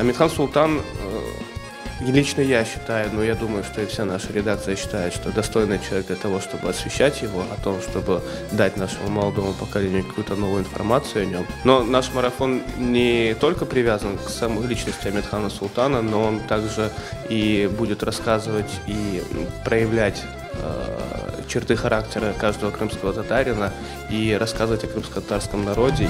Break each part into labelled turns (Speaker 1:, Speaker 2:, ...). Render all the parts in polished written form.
Speaker 1: Amethan Sultan, lično я считаю, но я думаю, что и вся наша редакция считает, что достойный человек для того, чтобы освещать его, о том, чтобы дать нашему молодому поколению какую-то новую информацию о нем. Но наш марафон не только привязан к самой личности Аметхана Султана, но он также и будет рассказывать и проявлять черты характера каждого крымского татарина и рассказывать о крымско-татарском народе.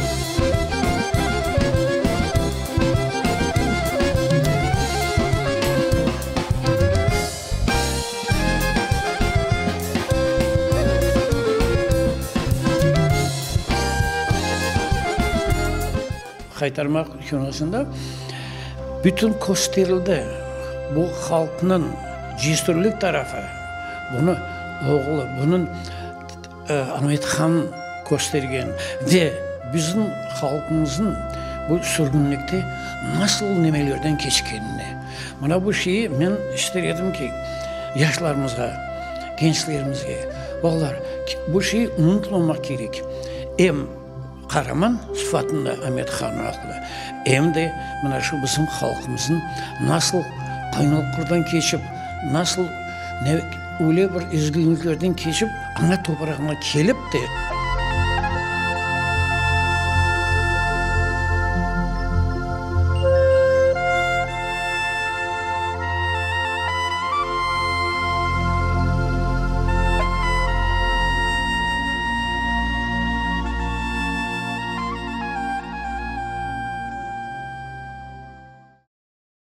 Speaker 2: Qaytarmaq kinosında bütün kösterildi bu halqnıñ cesürlik tarafı, bunı oğlu, bunıñ Amet han köstergen ve bizim halqımıznıñ bu sürgünlikte nasıl nemelerden keçkenini. Mına bu şeyi men ister edim ki, yaşlarımızğa, gençlerimizge, balalar, bu şey unutmamaq kerek. Em qaraman sıfatında Amet han aqlı, em de mına şu bizim halqımıznıñ nasıl qıyınlıqlardan keçip, nasıl öyle bir ezgünliklerden keçip, ana toprağına kelip de.